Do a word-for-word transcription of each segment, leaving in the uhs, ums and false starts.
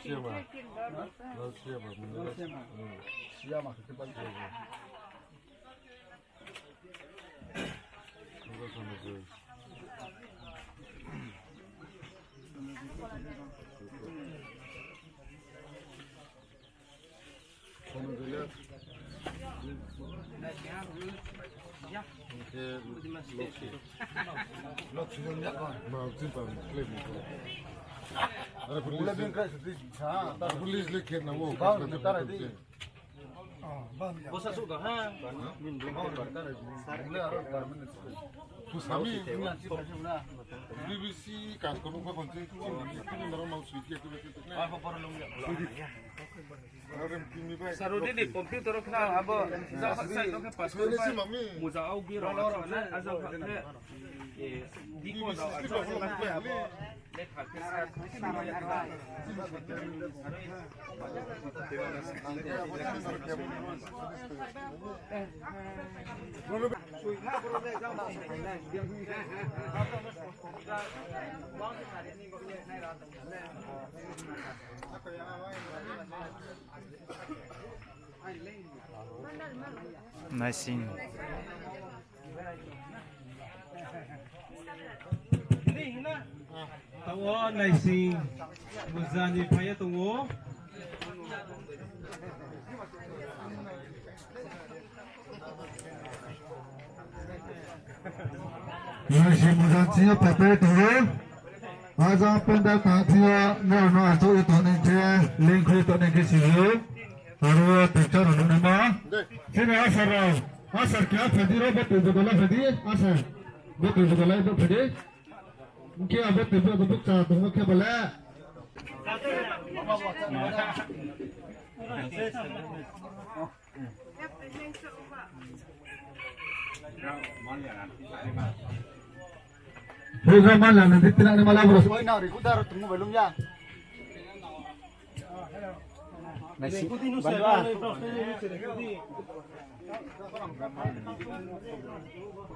Siyama. Lal Siyama. Lal Siyama. Hmm. Siyama khe ba. Police le khe na wo. Bosa suh ka ha. Min dong ke barka. Sami. B B C kas kono ko konse. Saro di ni computer khna abo. Side no ke passport. Muza au biro. Aja khe. Di ko na. Naising. Tao naising. Muza ni phai ye tong ou. Naising muza chini yo phai ye tong ou. Ajang panda tang thing yo, nrao no achouh ye tong ni khe, link khui tong ni khe si ou. Aro picture rao nuh naima. Chini asar rao, asar khe a phai di ro, bo tui bodol a phai di, asar. Bo tui bodol a bo phai di. Hing khe abo tui bodol bukcha tongmo khe bole. Program ma lana di tinang ni mala bro. Oi, nang ri kuda ro tungmo belum ya.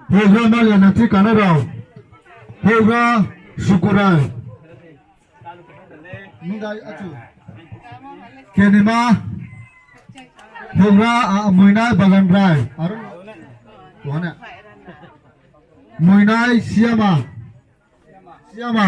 Program ma lana di kana rao. Program sukurai. Nung dai achu. Kenima. Houhgra, a, Moinai Bagan Rai. Aro. Wahana. Moinai Siyama. Siyama.